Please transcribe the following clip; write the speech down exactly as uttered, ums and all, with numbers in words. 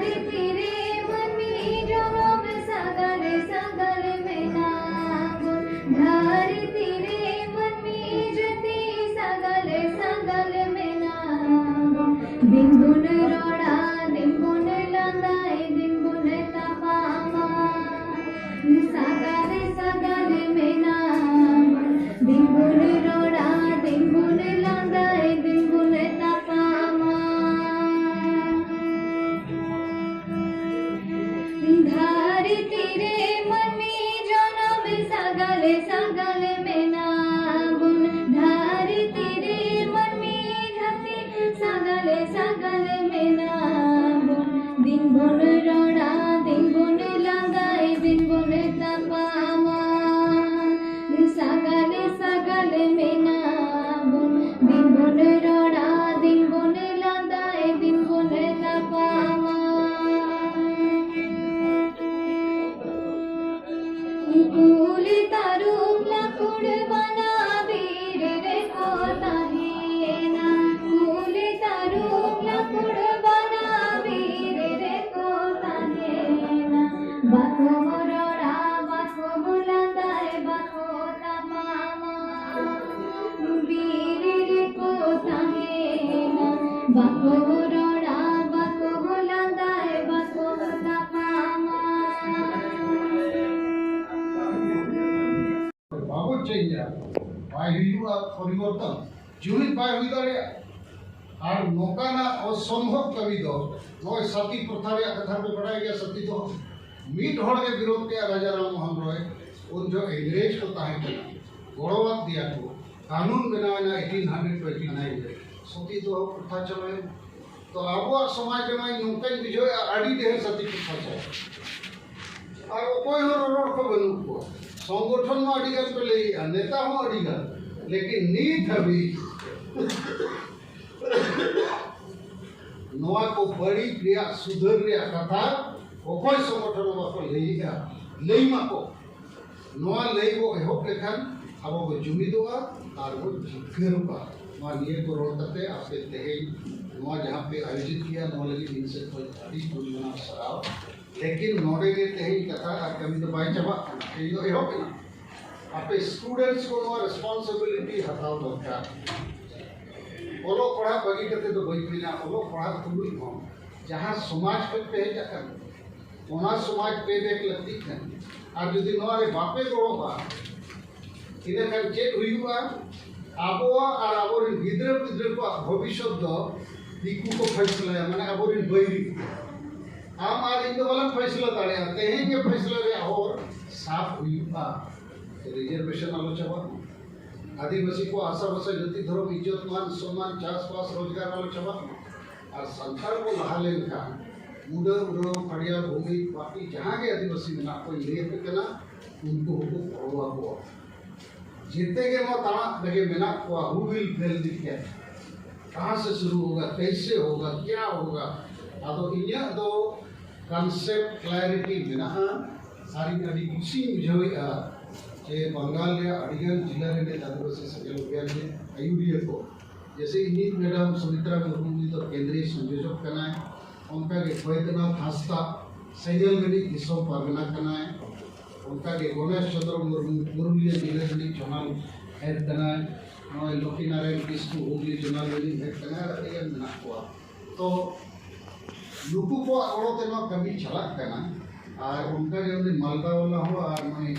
ᱫᱷᱟᱹᱨᱛᱤ ᱨᱮ ᱢᱟᱹᱱᱢᱤ ᱡᱚᱱᱚᱢ ᱥᱟᱜᱟᱞ ᱥᱟᱜᱟᱞ ᱢᱮᱱᱟᱵᱚᱱ᱾ ᱫᱷᱟᱹᱨᱛᱤ ᱨᱮ ᱢᱟᱹᱱᱢᱤ ᱡᱟᱹᱛᱤ ᱥᱟᱜᱟᱞ ᱥᱟᱜᱟᱞ ᱢᱮᱱᱟᱵᱚᱱ᱾ ᱫᱤᱱ ᱵᱚᱱ ᱨᱚᱲᱟ, ᱫᱤᱱ ᱵᱚᱱ ᱞᱟᱸᱫᱟᱭ, ᱫᱤᱱ ᱵᱚᱱ ᱛᱟᱯᱟᱢᱟ᱾ ᱥᱟᱜᱟᱞ ᱥᱟᱜᱟᱞ ᱢᱮᱱᱟᱵᱚᱱ᱾ ᱫᱤᱱ ᱵᱚᱱ ᱨᱚᱲᱟ, ᱫᱤᱱ ᱵᱚᱱ ᱞᱟᱸᱫᱟᱭ, ᱫᱤᱱ ᱵᱚᱱ ᱛᱟᱯᱟᱢᱟ᱾ ᱫᱷᱟᱹᱨᱛᱤ ᱨᱮ ᱢᱟᱹᱱᱢᱤ ᱡᱚᱱᱚᱢ ᱥᱟᱜᱟᱞ ᱥᱟᱜᱟᱞ ᱢᱮᱱᱟᱵᱚᱱ᱾ ᱫᱷᱟᱹᱨᱛᱤ ᱨᱮ ᱢᱟᱹᱱᱢᱤ ᱡᱟᱹᱛᱤ ᱥᱟᱜᱟᱞ ᱥᱟᱜᱟᱞ ᱢᱮᱱᱟᱵᱚᱱ᱾ ᱫᱤᱱ ᱵᱚᱱ ᱨᱚᱲᱟ, ᱫᱤᱱ ᱵᱚᱱ ᱞᱟᱸᱫᱟᱭ, ᱫᱤᱱ ᱵᱚᱱ ᱛᱟᱯᱟᱢᱟ᱾ ᱥᱟᱜᱟᱞ ᱥᱟᱜᱟᱞ ᱢᱮᱱᱟᱵᱚᱱ᱾ ᱫᱤᱱ ᱵᱚᱱ ᱨᱚᱲᱟ, ᱫᱤᱱ ᱵᱚᱱ ᱞᱟᱸᱫᱟᱭ, ᱫᱤᱱ ᱵᱚᱱ ᱛᱟᱯᱟᱢᱟ᱾ ᱠᱩᱞ ᱛᱟᱹᱨᱩᱵ ᱞᱟᱹᱠᱩᱲ ᱵᱟᱱᱟ ᱵᱤᱨ ᱨᱮᱠᱚ ᱛᱟᱦᱮᱱᱟ᱾ ᱠᱩᱞ ᱛᱟᱹᱨᱩᱵ ᱞᱟᱹᱠᱩᱲ ᱵᱟᱱᱟ ᱵᱤᱨ ᱨᱮᱠᱚ ᱛᱟᱦᱮᱱᱟ᱾ ᱵᱟᱠᱚ ᱨᱚᱲᱟ, ᱵᱟᱠᱚ ᱞᱟᱸᱫᱟᱭ, ᱵᱟᱠᱚ ᱛᱟᱯᱟᱢᱟ᱾ ᱵᱤᱨ ᱨᱮᱠᱚ ᱛᱟᱦᱮᱱᱟ᱾ ᱵᱟᱠᱚ ᱨᱚᱲᱟ, ᱵᱟᱠᱚ ᱞᱟᱸᱫᱟᱭ, ᱵᱟᱠᱚ ᱛᱟᱯᱟᱢᱟ᱾ ᱵᱟᱵᱚ ᱪᱮᱧᱡᱟ, ᱵᱟᱭ ᱦᱩᱭᱩᱜᱼᱟ ᱯᱚᱨᱤᱵᱚᱨᱛᱚᱱ, ᱡᱩᱢᱤᱫ ᱵᱟᱭ ᱦᱩᱭ ᱫᱟᱲᱮᱭᱟᱜᱼᱟ᱾ ᱟᱨ ᱱᱚᱝᱠᱟᱱᱟᱜ ᱚᱥᱚᱢᱵᱷᱚᱵ ᱠᱟᱹᱢᱤ ᱫᱚ ᱱᱚᱜᱼᱚᱭ ᱥᱟᱛᱤ ᱯᱨᱚᱛᱷᱟ ᱨᱮᱭᱟᱜ ᱠᱟᱛᱷᱟ ᱯᱮ ᱵᱟᱲᱟᱭ ᱜᱮᱭᱟ᱾ ᱥᱟᱛᱤ ᱫᱚ ᱢᱤᱫ ᱦᱚᱲ ᱜᱮ ᱵᱤᱨᱳᱫ ᱠᱮᱜᱼᱟ, ᱨᱟᱡᱟ ᱨᱟᱢ ᱢᱳᱦᱚᱱ ᱨᱚᱭ᱾ ᱩᱱ ᱡᱚᱦᱚᱜ ᱤᱝᱨᱮᱡᱽ ᱠᱚ ᱛᱟᱦᱮᱸ ᱠᱟᱱᱟ, ᱜᱚᱲᱚᱣᱟᱫ ᱫᱮᱭᱟ ᱠᱚ, ᱠᱟᱹᱱᱩᱱ ᱵᱮᱱᱟᱣ ᱮᱱᱟ eighteen hundred twenty nine ᱨᱮ, ᱥᱚᱛᱤ ᱫᱚᱦᱚ ᱯᱨᱚᱛᱷᱟ ᱪᱟᱵᱟᱭᱮᱱᱟ᱾ ᱛᱚ ᱟᱵᱚᱣᱟᱜ ᱥᱚᱢᱟᱡᱽ ᱨᱮᱢᱟ ᱱᱚᱝᱠᱟᱧ ᱵᱩᱡᱷᱟᱹᱣᱮᱫᱼᱟ, ᱟᱹᱰᱤ ᱰᱷᱮᱨ ᱥᱟᱛᱤ ᱯᱨᱚᱛᱷᱟ ᱪᱟᱵᱟ᱾ ᱟᱨ ᱚᱠᱚᱭ ᱦᱚᱸ ᱨᱚᱨᱚᱲ ᱠᱚ ᱵᱟᱹᱱᱩᱜ ᱠᱚᱣᱟ᱾ ᱥᱚᱝᱜᱚᱴᱷᱚᱱ ᱢᱟ ᱟᱹᱰᱤ ᱜᱟᱱ ᱯᱮ ᱞᱟᱹᱭᱮᱜᱼᱟ, ᱱᱮᱛᱟ ᱦᱚᱸ ᱟᱹᱰᱤ ᱜᱟᱱ, ᱞᱮᱠᱤᱱ ᱱᱤᱛ ᱦᱟᱹᱵᱤᱡ ᱱᱚᱣᱟ ᱠᱚ ᱵᱟᱹᱲᱤᱡ ᱨᱮᱭᱟᱜ, ᱥᱩᱫᱷᱟᱹᱨ ᱨᱮᱭᱟᱜ ᱠᱟᱛᱷᱟ ᱚᱠᱚᱭ ᱥᱚᱝᱜᱚᱴᱷᱚᱱ ᱦᱚᱸ ᱵᱟᱠᱚ ᱞᱟᱹᱭᱮᱜᱼᱟ᱾ ᱞᱟᱹᱭ ᱢᱟᱠᱚ᱾ ᱱᱚᱣᱟ ᱞᱟᱹᱭ ᱵᱚ ᱮᱦᱚᱵ ᱞᱮᱠᱷᱟᱱ ᱟᱵᱚ ᱵᱚ ᱡᱩᱢᱤᱫᱚᱜᱼᱟ ᱟᱨ ᱵᱚ ᱡᱤᱛᱠᱟᱹᱨᱚᱜᱼᱟ᱾ ᱱᱚᱣᱟ ᱱᱤᱭᱟᱹ ᱠᱚ ᱨᱚᱲ ᱠᱟᱛᱮ ᱟᱯᱮ ᱛᱮᱦᱮᱧ ᱱᱚᱣᱟ ᱡᱟᱦᱟᱸ ᱯᱮ ᱟᱭᱳᱡᱤᱛ ᱠᱮᱭᱟ, ᱱᱚᱣᱟ ᱞᱟᱹᱜᱤᱫ ᱤᱧ ᱥᱮᱫ ᱠᱷᱚᱱ ᱟᱹᱰᱤ ᱜᱩᱱᱢᱟᱱᱟᱣ ᱥᱟᱨᱦᱟᱣ᱾ ᱞᱮᱠᱤᱱ ᱱᱚᱰᱮ ᱜᱮ ᱛᱮᱦᱮᱧ ᱠᱟᱛᱷᱟ ᱟᱨ ᱠᱟᱹᱢᱤ ᱫᱚ ᱵᱟᱭ ᱪᱟᱵᱟᱜ ᱠᱟᱱᱟ, ᱠᱟᱹᱢᱤ ᱫᱚ ᱮᱦᱚᱵ ᱮᱱᱟ᱾ ᱟᱯᱮ ᱥᱴᱩᱰᱮᱱᱴᱥ ᱠᱚ ᱱᱚᱣᱟ ᱨᱮᱥᱯᱚᱱᱥᱤᱵᱤᱞᱤᱴᱤ ᱦᱟᱛᱟᱣ ᱫᱚᱨᱠᱟᱨ᱾ ᱚᱞᱚᱜ ᱯᱟᱲᱦᱟᱜ ᱵᱟᱹᱜᱤ ᱠᱟᱛᱮ ᱫᱚ ᱵᱟᱹᱧ ᱢᱮᱱᱟ, ᱚᱞᱚᱜ ᱯᱟᱲᱦᱟᱜ ᱛᱩᱞᱩᱡ ᱦᱚᱸ ᱡᱟᱦᱟᱸ ᱥᱚᱢᱟᱡᱽ ᱠᱷᱚᱱ ᱯᱮ ᱦᱮᱡ ᱟᱠᱟᱱᱟ, ᱚᱱᱟ ᱥᱚᱢᱟᱡᱽ ᱯᱮ ᱵᱮᱠ ᱞᱟᱹᱠᱛᱤᱜ ᱠᱟᱱᱟ᱾ ᱟᱨ ᱡᱩᱫᱤ ᱱᱚᱣᱟ ᱨᱮ ᱵᱟᱯᱮ ᱜᱚᱲᱚᱜᱼᱟ, ᱤᱱᱟᱹᱠᱷᱟᱱ ᱪᱮᱫ ᱦᱩᱭᱩᱜᱼᱟ? ᱟᱵᱚᱣᱟᱜ ᱟᱨ ᱟᱵᱚᱨᱮᱱ ᱜᱤᱫᱽᱨᱟᱹ ᱯᱤᱫᱽᱨᱟᱹ ᱠᱚᱣᱟᱜ ᱵᱷᱚᱵᱤᱥᱥᱚᱛ ᱫᱚ ᱫᱤᱠᱩ ᱠᱚ ᱯᱷᱟᱭᱥᱞᱟᱭᱟ, ᱢᱟᱱᱮ ᱟᱵᱚᱨᱮᱱ ᱵᱟᱹᱭᱨᱤ᱾ ᱟᱢ ᱟᱨ ᱤᱧ ᱫᱚ ᱵᱟᱞᱟᱝ ᱯᱷᱟᱭᱥᱞᱟ ᱫᱟᱲᱮᱭᱟᱜᱼᱟ᱾ ᱛᱮᱦᱮᱧ ᱜᱮ ᱯᱷᱟᱭᱥᱞᱟ ᱨᱮᱭᱟᱜ ᱦᱚᱨ ᱥᱟᱵ ᱦᱩᱭᱩᱜᱼᱟ᱾ ᱨᱤᱡᱟᱨᱵᱷᱮᱥᱚᱱ ᱟᱞᱚ ᱪᱟᱵᱟᱜ ᱢᱟ, ᱟᱹᱫᱤᱵᱟᱹᱥᱤ ᱠᱚ ᱟᱥᱟ ᱵᱷᱟᱥᱟ ᱡᱟᱹᱛᱤ ᱫᱷᱚᱨᱚᱢ ᱤᱡᱽᱡᱚᱛ ᱢᱟᱱ ᱥᱚᱱᱢᱟᱱ ᱪᱟᱥᱵᱟᱥ ᱨᱳᱡᱽᱜᱟᱨ ᱟᱞᱚ ᱪᱟᱵᱟᱜ ᱢᱟ᱾ ᱟᱨ ᱥᱟᱱᱛᱟᱲ ᱠᱚ ᱞᱟᱦᱟ ᱞᱮᱱᱠᱷᱟᱱ ᱢᱩᱰᱟᱹ ᱩᱨᱟᱹᱣ ᱯᱟᱲᱤᱭᱟ ᱵᱷᱩᱢᱤ ᱵᱟᱹᱠᱤ ᱡᱟᱦᱟᱸ ᱜᱮ ᱟᱹᱫᱤᱵᱟᱹᱥᱤ ᱢᱮᱱᱟᱜ ᱠᱚ, ᱞᱟᱹᱭ ᱟᱯᱮ ᱠᱟᱱᱟ, ᱩᱱᱠᱩ ᱦᱚᱸᱠᱚ ᱜᱚᱲᱚ ᱟᱠᱚᱣᱟ᱾ ᱡᱮᱛᱮ ᱜᱮ ᱱᱚᱣᱟ ᱛᱟᱲᱟᱜ ᱨᱮᱜᱮ ᱢᱮᱱᱟᱜ ᱠᱚᱣᱟ, who will fail the cat? कहाँ से शुरू होगा, कैसे होगा, क्या होगा? ᱟᱫᱚ ᱤᱧᱟᱹᱜ ᱫᱚ ᱠᱚᱱᱥᱮᱯᱴ ᱠᱞᱟᱨᱤᱴᱤ ᱢᱮᱱᱟᱜᱼᱟ᱾ ᱟᱨ ᱤᱧ ᱟᱹᱰᱤ ᱠᱩᱥᱤᱧ ᱵᱩᱡᱷᱟᱹᱣᱮᱫᱼᱟ ᱡᱮ ᱵᱟᱝᱜᱟᱞ ᱨᱮᱭᱟᱜ ᱟᱹᱰᱤᱜᱟᱱ ᱡᱤᱞᱟ ᱨᱮᱱ ᱟᱹᱫᱤᱵᱟᱹᱥᱤ ᱥᱮᱸᱜᱮᱞ ᱚᱵᱷᱤᱭᱟᱱ ᱨᱮ ᱟᱹᱭᱩᱨᱤᱭᱟᱹ ᱠᱚ, ᱡᱮᱥᱮ ᱤᱧᱤᱡ ᱢᱮᱰᱟᱢ ᱥᱩᱢᱤᱛᱨᱟ ᱢᱩᱨᱢᱩ, ᱩᱱᱤ ᱫᱚ ᱠᱮᱱᱫᱨᱤᱭ ᱥᱚᱝᱡᱳᱡᱚᱠ ᱠᱟᱱᱟᱭ, ᱚᱱᱠᱟᱜᱮ ᱵᱚᱭᱫᱽᱱᱟᱛᱷ ᱦᱟᱸᱥᱫᱟ ᱥᱮᱸᱜᱮᱞ ᱨᱤᱱᱤᱡ ᱫᱤᱥᱚᱢ ᱯᱟᱨᱜᱟᱱᱟ ᱠᱟᱱᱟᱭ, ᱚᱱᱠᱟᱜᱮ ᱜᱚᱱᱮᱥ ᱪᱚᱸᱫᱽᱨᱚ ᱢᱩᱨᱢᱩ ᱯᱩᱨᱩᱞᱤᱭᱟᱹ ᱡᱤᱞᱟᱹ ᱨᱤᱱᱤᱡ ᱡᱚᱱᱟᱞ ᱦᱮᱰ ᱠᱟᱱᱟᱭ, ᱱᱚᱜᱼᱚᱭ ᱞᱚᱠᱠᱷᱤᱱᱟᱨᱟᱭᱚᱱ ᱠᱤᱥᱠᱩ ᱦᱩᱜᱽᱞᱤ ᱡᱚᱱᱟᱞ ᱨᱤᱱᱤᱡ ᱦᱮᱰ ᱠᱟᱱᱟᱭ, ᱟᱨ ᱟᱹᱰᱤᱜᱟᱱ ᱢᱮᱱᱟᱜ ᱠᱚᱣᱟ᱾ ᱛᱚ ᱱᱩᱠᱩ ᱠᱚᱣᱟᱜ ᱜᱚᱲᱚ ᱛᱮ ᱱᱚᱣᱟ ᱠᱟᱹᱢᱤ ᱪᱟᱞᱟᱜ ᱠᱟᱱᱟ᱾ ᱟᱨ ᱚᱱᱠᱟᱜᱮ ᱩᱱᱤ ᱢᱟᱞᱫᱟ ᱵᱟᱞᱟ ᱦᱚᱸ ᱟᱨ ᱱᱩᱭ